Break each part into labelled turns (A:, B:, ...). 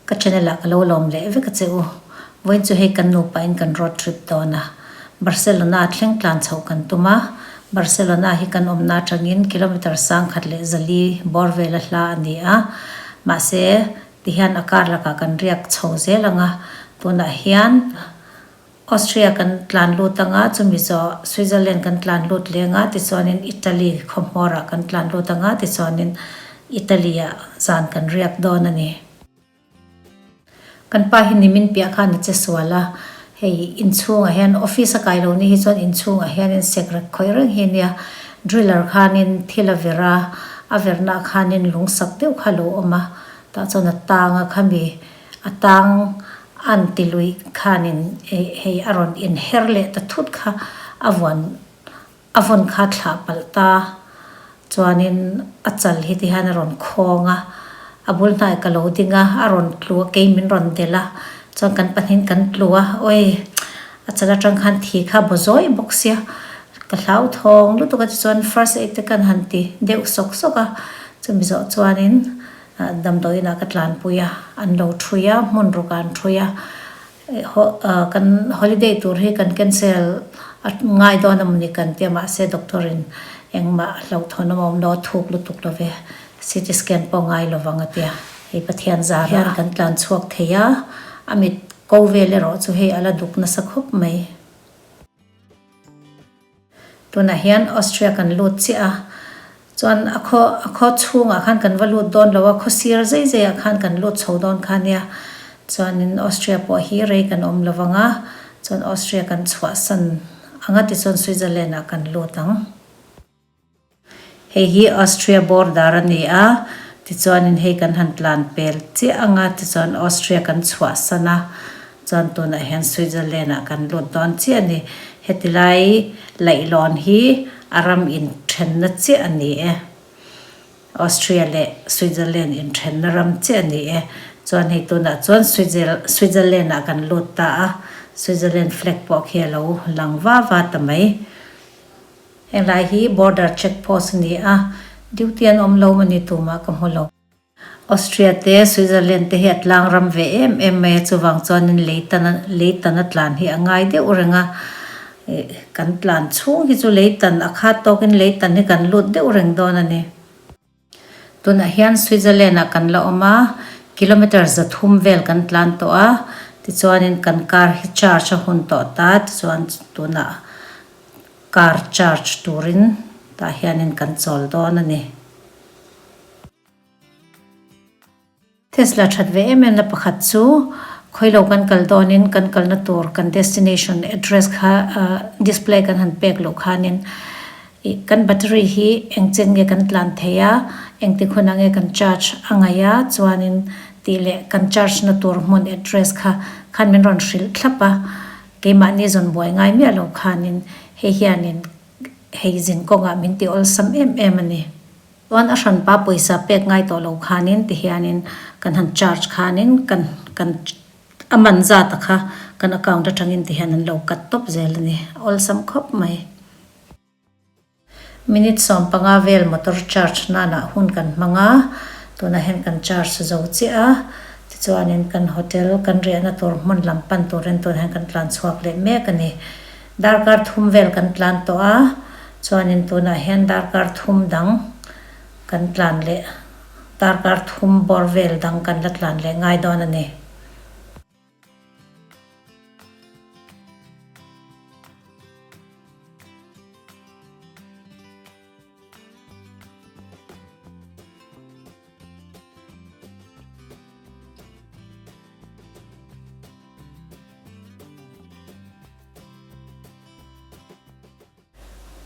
A: Ka channel ah ka lo lawm leh vek a che u. Vawiin chu hei kan nupa in kan road trip dawn a. Barcelona thleng tlan chhoh kan tum a. Barcelona hi kan awmna atangin kilometer sangkhat leh zali bawr vela hla a ni a. Mahse, tihian a kar lakah kan riak chho zel ang a. Tunah hian. Austria kan tlan lut anga, chumi zawh Switzerland kan tlan lut leng a, tichuanin Italy khawhmawrah kan tlan lut anga, tichuanin Italy-ah zan kan riak dawn a ni. Kan pa hi nimin piah khan a che sual a, hei inchhungah hian office a kai lo ni hi chuan inchhungah hianin sekrek khawih reng hi nia, driller khanin thil a ver a, a vernaah khanin lungsak deuh kha a lo awm a, tah chuan a tang a khami A tang an ti lui khanin hei a rawn inher leh ta thut kha a vawn a vawn kha thlah palh ta chuanin a chal hi ti hian a rawn khawng a, a bul hnai ka lo ding a, a rawn tlu a kei min rawn delh a, chuan kan pahnihin kan tlu a, awi a chal atang khan thi kha a baw zawi bawk sia, ka hlauthawng lutuk a tichuan first aid te kan han ti deuh sawk sawk a, chumi zawh chuanin. Damdawiin ah ka tlanpui a, an lo thui a, hmun ruk ah an thui a, kan holiday tur hi kan cancel a ngai dawn a mawni kan tia mahse doctor in engmah hlauhthawn awm awm lo a thuk lutuk lo ve, CT scan pawh ngai lo vang a tia, hei Pathian zar hian kan tlan chhuak thei a, a mit ko vel erawh chu hei a la duk nasa khawp mai. Tunah hian Austria kan lut chiah a, chuan a khaw a khaw chhungah khan kan va lut dawn lo a, khaw sir zai zaiah khan kan lut chho dawn kha nia. Chuanin Austria pawh hi rei kan awm lo vang a, chuan Austria kan chhuahsan ang a tichuan Switzerland ah kan lut ang. Hei hi Austria border a ni a, tichuanin hei kan han tlan pel chiah ang a, tichuan Austria kan chhuahsan a, chuan tunah hian Switzerland ah kan lut dawn chiah a ni. Heti lai laihlawn hi a ram inthenna chiah a ni e. Austria leh Switzerland inthenna ram chiah a ni e. Chuan hei tunah chuan Switzerland ah kan lut ta a, Switzerland flag pawh khi a lo lang va va ta mai. Helai hi border check post a ni a, duty an awm lo mawni tumah ka hmu lo. Austria te Switzerland te hi a tlang ram ve em em mai a, chuvang chuanin lei tan lei tan a tlan hi a ngai deuh reng a, kan tlan chhung hi chu lei tan a khat tawkin lei tan hi kan lut deuh reng dawn a ni. Tunah hian Switzerland ah kan la awm a, kilometer 300 vel kan tlan tawh a, tichuanin kan car hi charge a hun tawh ta, tichuan tunah car charge turin tah hianin kan chawl dawn a ni. Tesla that ve em em na pakhat chu khawilo kan kal dawnin kan kalna tur kan destination address kha display kan han pek loh khanin ih kan battery hi eng chen nge kan tlan thei a engtik hunah nge kan charge a ngaih a chuanin tih leh kan charge na tur hmun address kha khan min rawn hrilh thlap a keimahni zawn buai ngai miah lo khanin hei hianin hei zin kawngah min ti awlsam em em a ni. Chuan a hranpa pawisa pek ngai tawh lo khanin tihianin kan han charge khanin kan kan a man zat a kha kan account atangin tihian an lo cut tawp zel a ni. A awlsam khawp mai. Minute 15 vel motor charge nanah hun kan hmang a, tunah hian kan charge zo chiah a, tichuanin kan hotel kan riahna tur hmun lam pan turin tunah hian kan tlan chhuak leh mek a ni. Darkar thum vel kan tlan tawh a, chuanin tunah hian darkar thum dang kan tlan leh, darkar thum bawr vel dang kan la tlan leh ngai dawn a ni.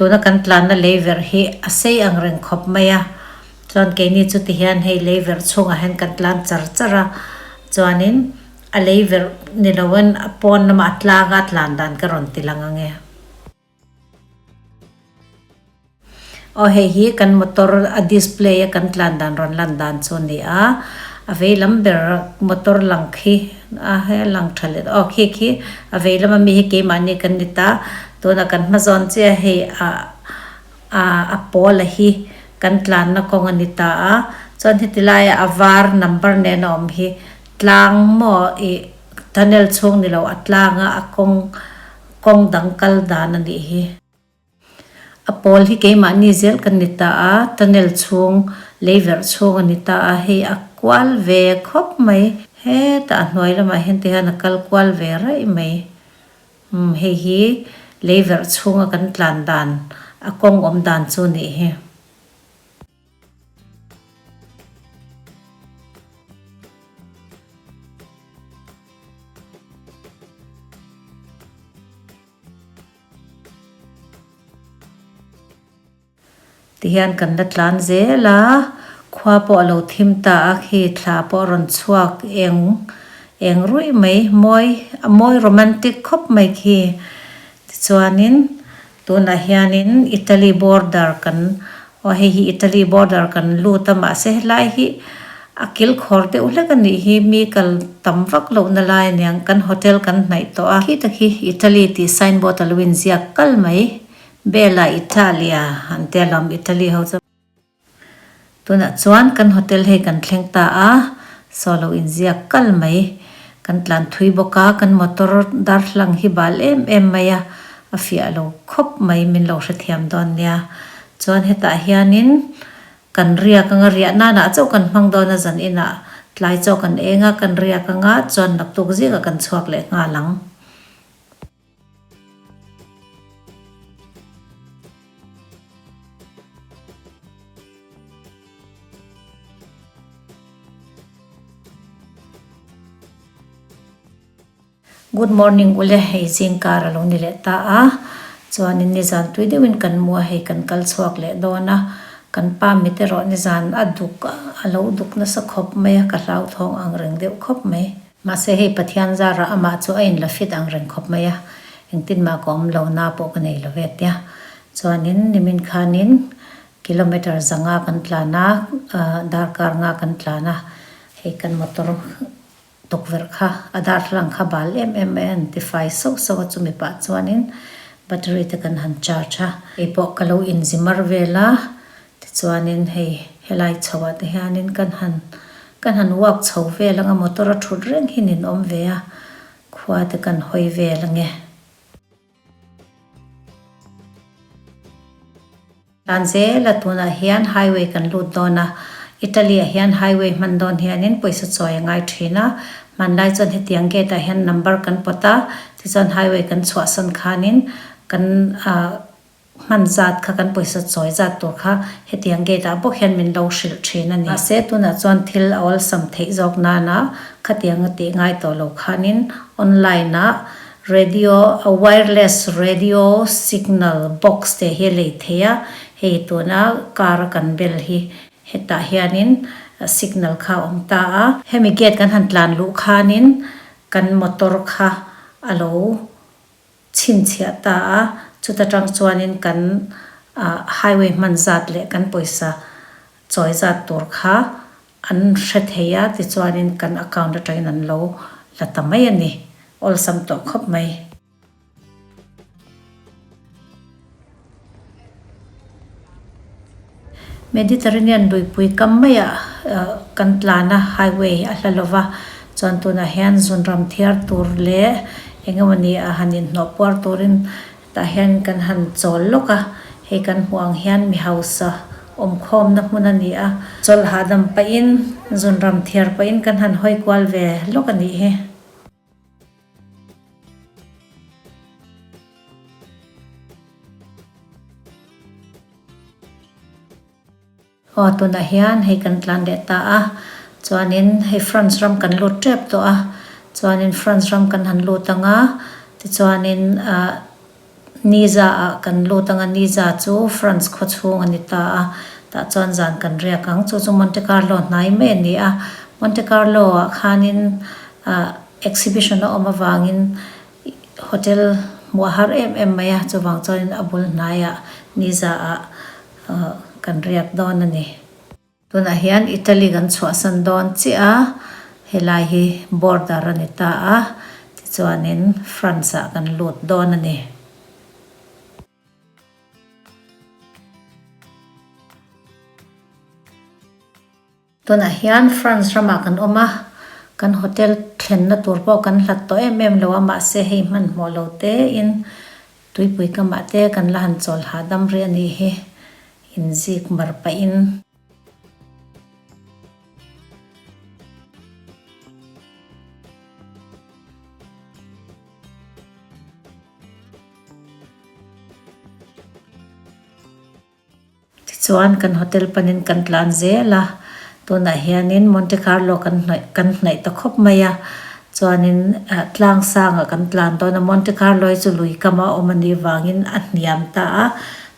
A: Tuna kan tlanna leiverh hi a sei ang reng khawp mai a, chuan keini chu ti hian hei leiverh chhungah hian kan tlan char char a, chuanin a leiverh ni loin a pawn lamah a tlang a, a tlan dan ka rawn ti lang ang e. Aw hei hi kan motor a display a kan tlan dan rawn lan dan chu a ni a, a vei lam ber motor lang khi a he lang tha leh aw khi khi a vei lama mi hi keimahni kan ni ta tunah kan hma zawn chiah hei ah ah a pawl a hi kan tlanna kawng a ni ta a chuan heti laia a var number nen a awm hi. tlang maw ih tunnel chhung ni lo a tlanga a kawng kawng dang kal dan a nih hi. A pawl hi keimahni zel kan ni ta a, tunnel chhung lei verh chhung a ni ta a, hei a kual ve khawp mai. Hetah a hnuai lamah hian tihian a kal kual ve raih mai. Umm hei hi lei verh chhunga kan tlan dan a kawng awm dan chu nih hi. Tihian kan la tlan zel a, khua pawh a lo thim ta a, khi thla pawh a rawn chhuak eng eng ruih mai, mawi a mawi romantic khawp mai khi. Tichuanin tunah hianin Italy border kan aw hei hi Italy border kan lut a mahse helai hi a kilkhawr deuh hlek a nih hi mi kal tam vak lohna lai aniang kan hotel kan hnaih tawh a. Khi tak hi Italy tih signboard a lo inziak kal mai. Bella Italia an tia lawm Italy ho chu. Tunah chuan kan hotel hei kan thleng ta a, saw lo inziak kal mai. Kan tlan thui bawk a, kan motor darthlang hi bal em em mai a, a fiah lo khawp mai min lo hrethiam dawn nia. Chuan hetah hianin kan riak anga riah nanah chauh kan hmang dawn a zan inah tlai chaw kan eng a, kan riak anga chuan naktuk zingah kan chhuak leh nghal ang. Good morning ule hei zingkar a lo ni leh ta a chuanin nizan tui deuhin kan mu a hei kan kal chhuak leh dawn a kan pa mit erawh nizan a duk a lo duk nasa khawp mai a ka hlauthawng ang reng deuh khawp mai. Mahse hei Pathian zarah amah chu a inla fit ang reng khawp mai a, engtin mah ka awm lo na pawh ka nei lo ve tia. Chuanin nimin khanin kilometre zanga kan tlan a, darkar nga kan tlan a, hei kan motor tukverh kha a darthlalang kha bal em em mai a, an tifai sauh sauh a, chumi pah chuanin battery te kan han charge a. Hei pawh ka lo inzimar vel a, Tichuanin hei helai chhoah te hianin kan han kan han walk chho vel anga motor a thut reng hi nin awm ve a, khua te kan hawi vel ange. Tan zela tunah hian highway kan lut dawn a, Italy ah hian highway hman dawn hianin pawisa chawi a ngai thin a, hmanlai chuan hetiang gate ah hian number kan pawt a, tichuan highway kan chhuahsan khanin kan ah Hman zat kha kan pawisa chawi zat tur kha hetiang gate ah bawk hian min lo hrilh thin a ni. Mahse tunah chuan thil a awlsam theih zawk nana khatiang a tih ngai tawh lo khanin online ah radio a wireless radio signal box te hi a lei thei a, hei tuna car a kan bel hi hetah hianin signal kha a awm ta a. Hemi gate kan han tlan luh khanin kan motor kha a lo chhinchhiah ta a, chuta tang chuanin kan highway hman zat leh kan pawisa chawi zat tur kha an hre thei a, tichuanin kan account atangin an lo la ta mai a ni, awlsam tawh khawp mai. Mediterranean luipui kam maiah kan tlan a, highway a hla lova, chuan tunah hian zunram thiar tur leh eng emawni a han inhnawh puar turin tah hian kan han chawl lawk a, hei kan hmuh ang hian mi hausa awmkhawmna hmun a ni a, chawlh hahdam pahin zunram thiar pahin kan han hawi kual ve lawk a nih hi. Aw tunah hian hei kan tlan leh ta a, chuanin hei France ram kan lut tep tawh a, chuanin France ram kan han lut ang a, tichuanin ah Niza ah kan lut ang a, Niza chu France khaw chhung a ni ta a, tah chuan zan kan riak ang, chu chu Monte Carlo hnai mai a ni a, Monte Carlo ah khanin ah exhibition a awm avangin Hotel hmuh a har em em mai a, chuvang chuanin a bul hnaiah Niza ah kan riak dawn a ni. Tunah hian Italy kan chhuahsan dawn chiah a, helai hi border a ni ta a, tichuanin France ah kan lut dawn a ni. Tunah hian France ramah kan awm a, Kan hotel thlenna tur pawh kan hlat tawh em em lo a, mahse hei hmanhmawh lo tein tuipui kamah te kan la han chawl hahdam rih a nih hi, inzik mar pahin. Tichuan kan hotel panin kan tlan zel a, tunah hianin Monte Carlo kan hnawih kan hnaih ta khawp mai a, chuanin tlang sangah kan tlan dawn a, Monte Carlo hi chu lui kama awm a nih vangin a hniam ta a,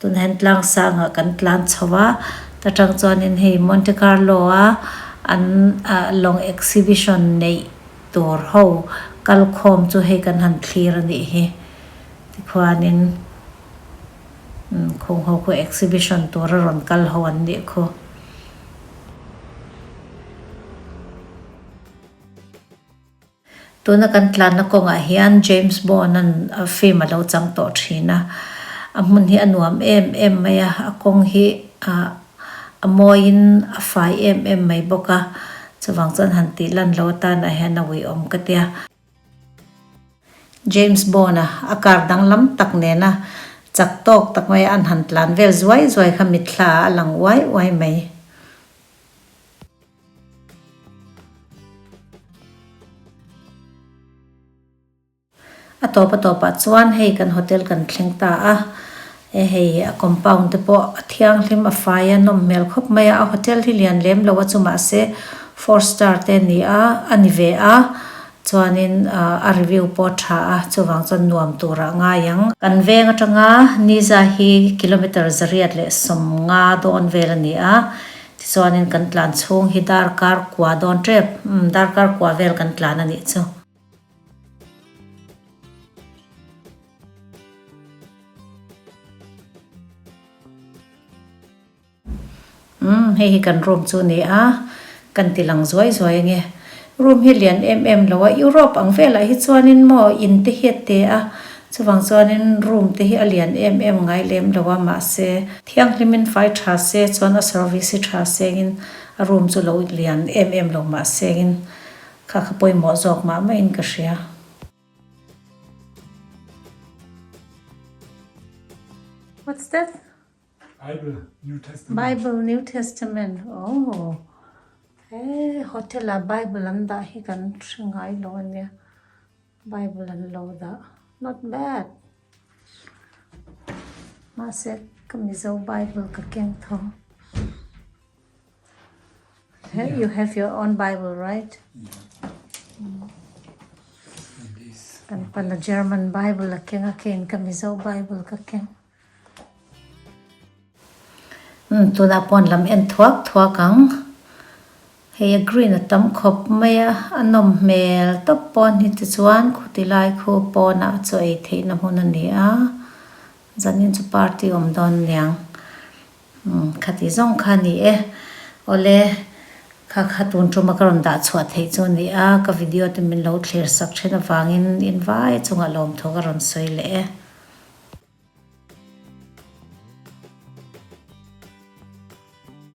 A: tunah hian tlang sangah kan tlan chho a, ta tang chuanin hei Monte Carlo a an lawng exhibition neih tur ho kalkhawm chu hei kan han thlir a nih hi tikhuanin. Khung ho khu exhibition tur a rawn kal ho an nih khu. Tuna kan tlanna kawngah hian James Bond an film a lo chang tawh thin a, a hmun hi a nuam em em mai a, a kawng hi ah a mawiin a fai em em mai bawk a, chuvang chuan han tih lan lo atanah hian a uiawm ka tia. James Bond-a a car danglam tak nena chak tawk tak mai an han tlan vel zuai zuai kha mitthla ah a lang uai uai mai. A tawp a tawpah chuan hei kan hotel kan thleng ta a, e hei a compound te pawh a thianghlim a fai a nawm hmel khawp mai a, a hotel hi lian lem lo a chu mahse four star te a ni a, a ni ve a. Chuanin a review pawh a tha a, chuvang chuan nuam turah a ngai ang. Kan veng atanga Niza hi kilometre 150 dawn vel a ni a, tichuanin kan tlan chhung hi darkar kua dawn tep, umm darkar kua vel kan tlan a nih chu. Umm hei hi kan room chu a ni a, kan ti lang zuai zuai ange. Room hi lian em em lo a, Europe ang velah hi chuanin maw in te hi a te a, chuvang chuanin room te hi a lian em em ngai lem lo a, mahse thianghlimin fai tha se chuan a service hi tha sengin a room chu lo lian em em lo mahsengin kha kha pawimawh zawk mah maiin ka hria. What's that?
B: Bible New Testament.
A: Bible New Testament oh he hotel ah Bible an dah hi kan hre ngai lo ania Bible an lo dah not bad mahse ka Mizo Bible ka keng tho you have your own Bible right kan pana German Bible a keng a keiin ka Mizo Bible ka keng. Umm tunah pawn lam en thuak thuak ang. Hei a green a tam khawp mai a, a nawm hmel tawp pawn hi tichuan khuti lai khu pawnah chaw ei theihna hmun a ni a, zanin chu party awm dawn aniang. Umm khati zawng kha a ni e. Awle kha kha tun tuma ka rawn dah chhuah theih chu a ni a, ka video te min lo thlir sak then avangin invai chungah lawmthu ka rawn sawi leh e.